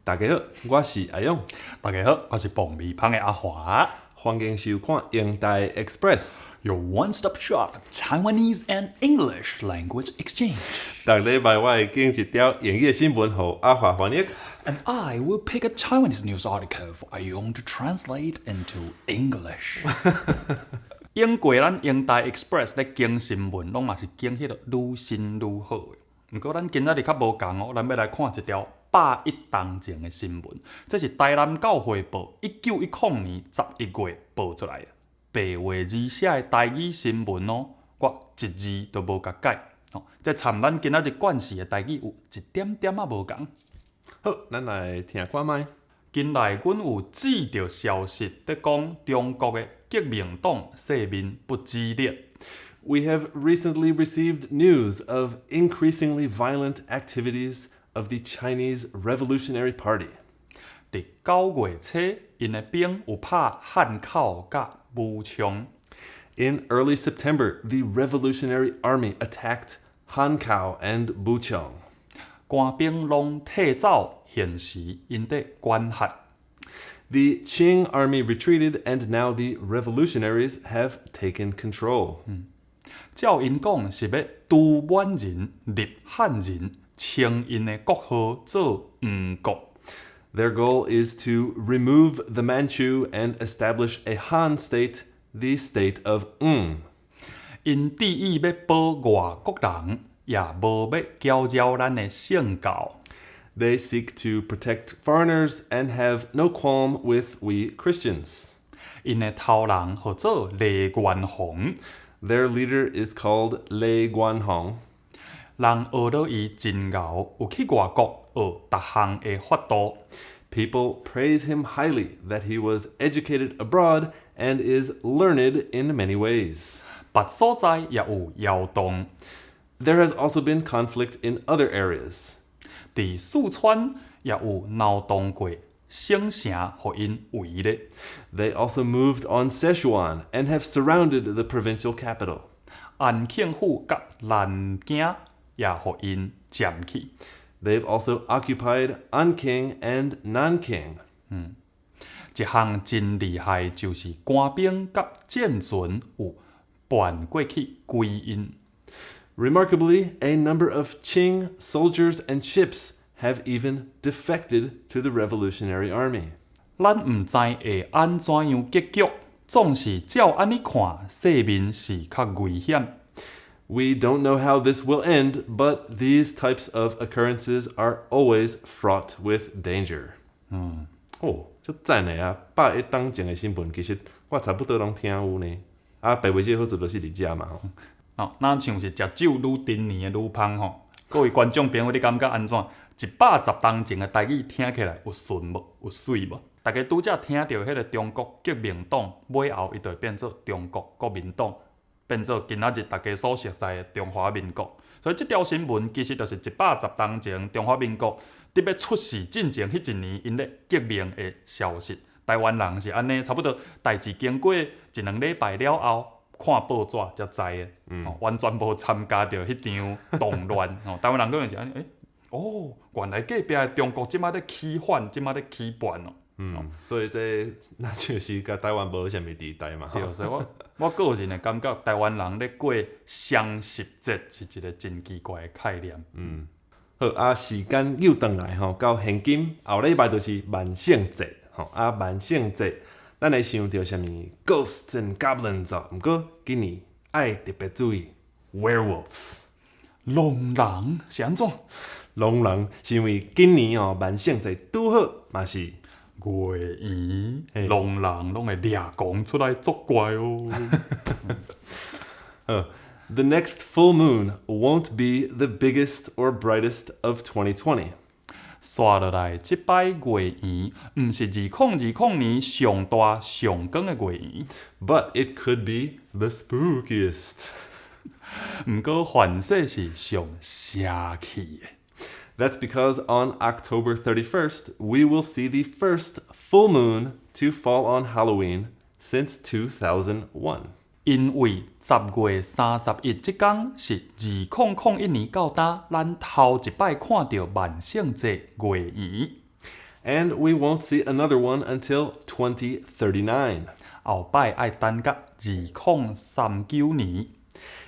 大家好，我是阿勇。大家好，我是爆米芳的阿華。歡迎收看英台 Express。 Your one-stop shop for Taiwanese and English language exchange. 逐禮拜我會揀一條英語的新聞，予阿華翻譯。 And I will pick a Taiwanese news article for 阿勇 to translate into English. 經過咱英台 Express 咧揀新聞，攏嘛是揀彼个愈新愈好的。毋過咱今仔日較無仝哦，咱欲來看一條百一冬前的新聞。這是台南教會報1910年11月報出來的，白話字寫的台語新聞哦，我一字都無共改。哦，這參咱今仔日慣勢的台語有一點點仔無仝。好，咱來聽看覓。近來阮有接著消息，佇講中國的革命黨勢面不支裂。 We have recently received news of increasingly violent activities of the Chinese Revolutionary Party. 佇9月初，𪜶的兵有拍漢口佮武昌。 In early September, the Revolutionary Army attacked Hankou and Buchong. 官兵攏退走，現時𪜶佇管轄。 The Qing army retreated, and now the revolutionaries have taken control. 照𪜶講是欲除滿人、立漢人，稱𪜶的國號做吳國。 Their goal is to remove the Manchu and establish a Han state, the state of Ng. 𪜶致意欲保外國人，也無欲攪擾咱的聖教。 They seek to protect foreigners and have no qualm with we Christians. 𪜶的頭人號做黎元洪。 Their leader is called Lei Guanhong. 人學著伊真𠢕，有去外國學逐項的法度。 People praise him highly that he was educated abroad and is learned in many ways. 別所在也有搖動。 There has also been conflict in other areas. 佇四川也有鬧動過，省城予𪜶圍咧。 They also moved on Sichuan and have surrounded the provincial capital. 安慶府佮南京也予𪜶佔去。 They've also occupied Anqing and Nanking. 一項真厲害，就是官兵佮戰船有叛過去歸𪜶。 Remarkably, a number of Qing soldiers and ships have even defected to the Revolutionary Army. 咱毋知會按怎樣結局，總是照按呢看，世面是較危險。 We don't know how this will end, but these types of occurrences are always fraught with danger. 哦，足讚的啊！百一冬前的新聞，其實我差不多攏聽有呢。啊，白話字好處就是佇遮嘛吼。哦，若像是食酒愈陳年的愈芳吼。各位觀眾朋友，你感覺按怎？110冬前的台語聽起來有順無？有媠無？大家拄才聽著彼个中國革命黨，尾後伊就會變做中國國民黨，變做今仔日大家所熟悉的中華民國。所以這條新聞其實就是110冬前中華民國佇欲出世進前彼一年，𪜶咧革命的消息。台灣人是按呢，差不多代誌經過一兩禮拜了後，看報紙才知的，哦，完全無參加著彼場動亂。哦，台灣人可能是按呢，欸，哦，原來隔壁的中國這馬咧起反，這馬咧起叛哦。嗯，所以這若就是佮台灣無啥物佇代嘛。對，所以我個人的感覺，台灣人咧過雙十節是一個真奇怪的概念。嗯，好啊，時間又轉來吼，到現今後禮拜就是萬聖節吼啊，萬聖節咱會想著啥物 ghosts and goblins 哦，毋過今年愛特別注意 werewolves。狼人是按怎？狼人是因為今年哦萬聖節拄好嘛是月圓，狼人攏會掠狂出來作怪哦。 The next full moon won't be the biggest or brightest of 2020. 紲落來，這擺月圓毋是2020年上大上光的月圓。 But it could be the spookiest. 毋過凡勢是上邪氣的。 That's because on October 31st, we will see the first full moon to fall on Halloween since 2001. 因為10月31這工是2001年到今，咱頭一擺看著萬聖節月圓。And we won't see another one until 2039. 後擺愛等甲2039年。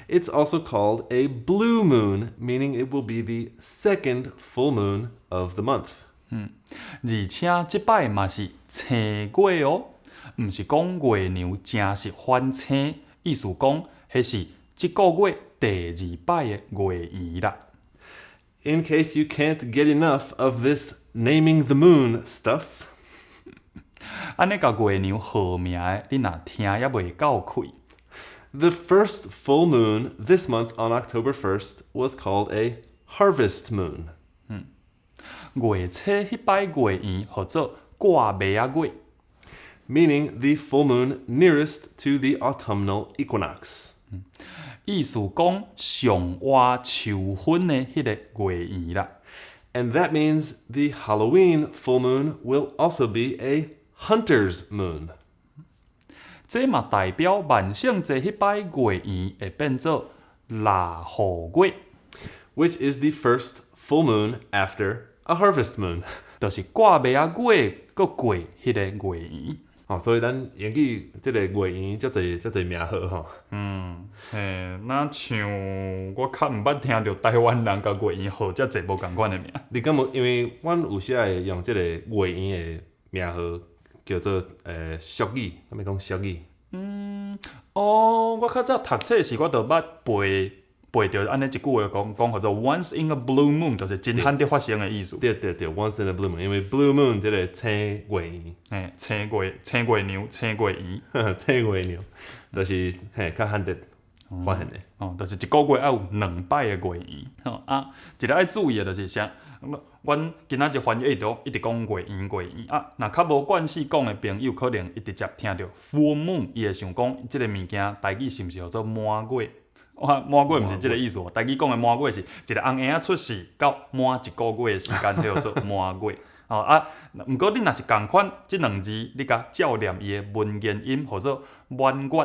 It's also called a blue moon, meaning it will be the second full moon of the month. 而且這擺嘛是青月哦，毋是講月娘誠實反青，意思講彼是這個月第二擺的月圓啦。 In case you can't get enough of this naming the moon stuff, 按呢共月娘號名的，你若聽猶袂夠氣。 the first full moon this month on October 1st was called a harvest moon. 月初彼擺月圓號做割麥仔月， meaning the full moon nearest to the autumnal equinox. 意思講上倚秋分的彼个月圓啦。 And that means the Halloween full moon will also be a hunter's moon. 這嘛代表萬聖節彼擺月圓會變做獵戶月， which is the first full moon after a harvest moon. 就是割麥仔月閣過彼个月圓。哦，所以咱英語這个月圓足濟足濟名號吼。嘿，若像我較毋捌聽著台灣人共月圓號遮濟無仝款的名。你敢有？因為阮有時會用這個月圓的名號叫做俗語，敢會講俗語？哦，我較早讀冊時，我就捌背背著按呢一句話講講號做 once in a blue moon，就是真罕得發生的意思。對對對，once in a blue moon，因為 blue moon 這個青月圓，嘿，青月青月娘，青月圓，青月娘，就是嘿較罕得發現的。哦，就是一個月愛有兩擺的月圓。吼啊，一个愛注意的就是啥？阮今仔日翻譯都一直講月圓月圓啊，若較無慣勢講的朋友，可能伊直接聽著 full moon，伊會想講這个物件台語是毋是號做滿月？哇，滿月毋是這个意思哦，台語講的滿月是一个紅嬰仔出世到滿一個月的時間，彼號做滿月。哦啊，毋過你若是仝款這兩字，你共照念伊的文言音，號做滿月，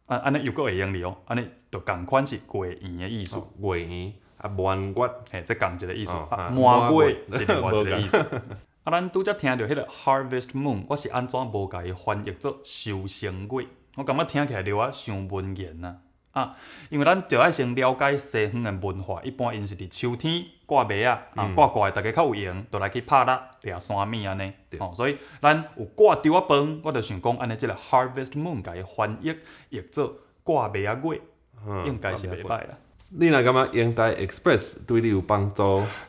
啊，按呢又閣會用哩哦，按呢就仝款是月圓的意思。月圓啊，滿月，嘿，這仝一个意思，啊，哦啊滿月是另外一个意思。啊，咱拄則聽著彼个 Harvest Moon，我是按怎無共伊翻譯做收成月？我感覺聽起來著啊傷文言啊。啊，因為咱著愛先了解西方的文化，一般𪜶是佇秋天割麥仔，啊，割割的逐家較有閒，就來去拍獵掠山物按呢。吼，所以咱有割稻仔飯，我就想講按呢這个 Harvest Moon 共伊翻譯譯做割麥仔月，應該是袂䆀啦。你若感覺英台 Express 對你有幫助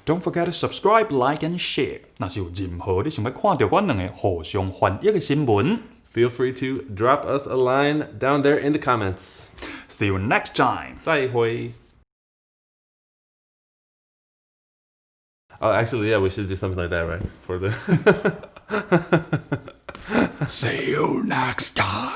，Don't forget to subscribe, like and share。若是有任何你想欲看著阮兩个互相翻譯的新聞，feel free to drop us a line down there in the comments. See you next time. 再會。Oh, actually, yeah, we should do something like that, right? For the See you next time.